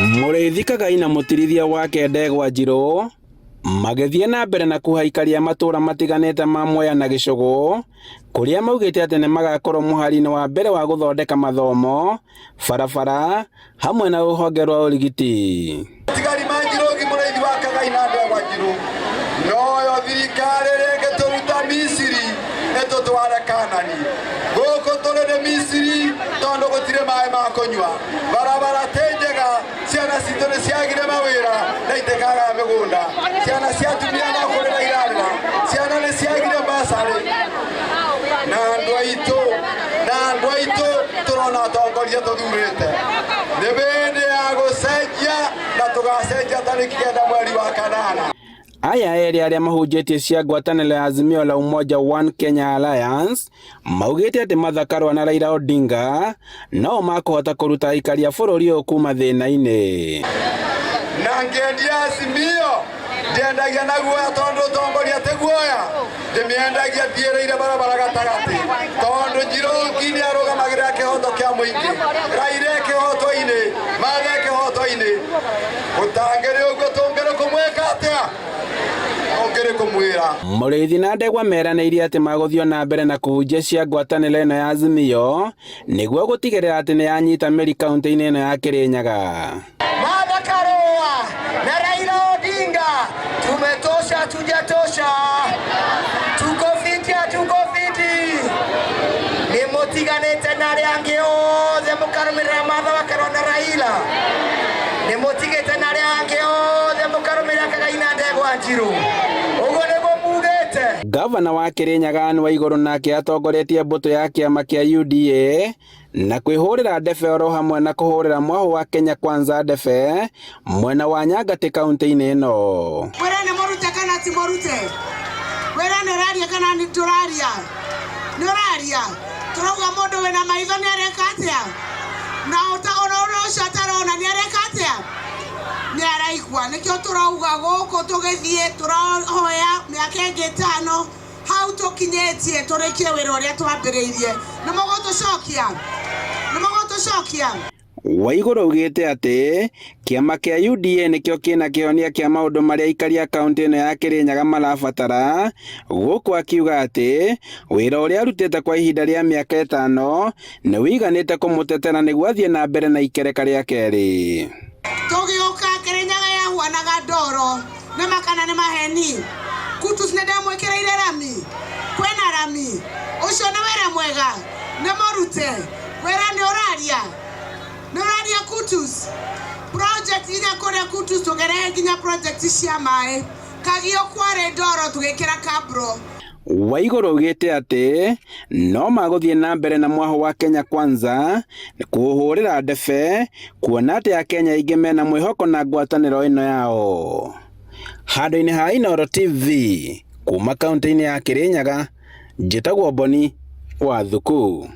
Mũrĩithi Kagai na mũtirithia wake Ndegwa Njirũ magĩthiĩ na mbere na kũhaikaria matũra matiganĩte ma Mwea na Gĩcũgũ kũrĩa maugĩte atĩ nĩ magakorwo mũhari-inĩ wa mbere wa gũthondeka mathomo, barabara hamwe na rũhonge rwa ũrigiti. Tigari ma Njirũgi mũrĩithi wa Kagai na Ndegwa Njirũ noyo thirikari ĩrĩa ĩngĩtũruta Misiri ĩtũtware Kanani. Gũkũ tũrĩ nĩ Misiri tondũ gũtirĩ maĩ ma kũnyua, barabara ti njega, ciana citũ nĩ ciagire mawĩra na itikagaga mĩgũnda, ciana cia atumia no kũrĩra irarĩra, ciana nĩ ciagire basarĩ na andũ aitũ na andũ aitũ tũrona atongoria tũthurĩte nĩ hĩndĩ ya gũcenjia na tũgacenjia tarĩki 9 mweri wa 8. Aya erĩ arĩa mahunjĩtie cia ngwatanĩro ya Azimio la Umoja One Kenya Alliance maugĩte atĩ Martha Karua na Raila Odinga no makũhota kũruta aikari a bũrũri ũyũ kuma thĩna-inĩ. Na ngĩendia Azimio ndiendagia na guoya tondũ ũtongoria ti guoya, ndĩmĩendagia thiĩrĩire barabara gatagatĩ tondũ Njirũngi nĩ arũgamagĩrĩra kĩhoto kĩa mũingĩ, Raila e kĩhoto-inĩ, Martha e kĩhoto-inĩ. Gũtangĩrĩ ũguo tũngĩrĩ kũmwĩka atĩa? Tũngĩrĩ kũmwĩra. Mũrĩithi na Ndegwa meranĩire atĩ magũthiĩ o na mbere na kũhunjia cia ngwatanĩro ĩno ya Azimio nĩguo gũtigĩrĩra atĩ nĩ yanyita mĩri kaunti-inĩ ĩno ya Kĩrĩnyaga. Martha Karua na Raila Odinga, tumetosha, hatujatosha, tuko fiti, hatuko fiti. Nĩ mũtiganĩte na arĩa angĩ othe mũkarũmĩrĩra Martha wa Karua na Raila. Nĩ mũtigĩte na arĩa angĩ othe mũkarũmĩrĩra Kagai na Ndegwa Njirũ. Ũguo nĩguo mugĩte. Gavana wa Kĩrĩnyaga Anne Waigũrũ nake atongoretie mbũtũ ya kĩama kĩa UDA na kwĩhũrĩra ndebe oro hamwe na kũhũrĩra mwahũ wa Kenya Kwanza ndebe mwena wa Nyangatĩ kaunti-inĩ ĩno. Wĩra nĩ mũrute kana ti mũrute? Wĩra nĩ ũraria kana nĩ ndũraria? Nĩ ũraria? Tũrauga mũndũ wĩna maitho nĩ areka atĩa? Na ona ũrĩa ũcio atarona nĩ areka atĩa? Nĩ araigua. Nĩkĩo tũrauga gũkũ tũgĩthiĩ tũrahoya mĩaka ĩngĩ 5 hau tũkinyĩtie tũrĩkie wĩra ũrĩa twambĩrĩirie. Nĩ mũgũtũcokia? Nĩ mũgũtũcokia? Waigũrũ augĩte atĩ kĩama kĩa UDA nĩkĩo kĩna kĩhonia kĩa maũndũ marĩa aikari a kaunti ĩno ya Kĩrĩnyaga marabatara, gũkũ akiuga atĩ wĩra ũrĩa arutĩte kwa ihinda rĩa mĩaka 5 nĩ wĩiganĩte kũmũtetera nĩguo athiĩ na mbere na ikereka rĩa kerĩ. Tũgĩũka Kĩrĩnyaga yahuanaga ndoro, nĩ makana nĩ maheni. Kutus nĩ ndamwĩkĩrĩire rami, kwĩna rami, ũcio nĩ wĩra mwega, nĩ mũrute, wĩra nĩ ũraria, nĩ ũraria Kutus. Project iria kũrĩa Kutus tũgerehe nginya project cia maĩ, Kagio kwarĩ ndoro tũgĩkĩra kabro. Waigũrũ augĩte atĩ no magũthiĩ na mbere na mwahũ wa Kenya Kwanza kũũhũrĩra ndebe kuona atĩ Akenya aingĩ mena mwĩhoko na ngwatanĩro ĩno yao. Handũ-inĩ ha Inooro TV kuma kaunti-inĩ ya Kĩrĩnyaga, njĩtagwo Boni wa Thuku.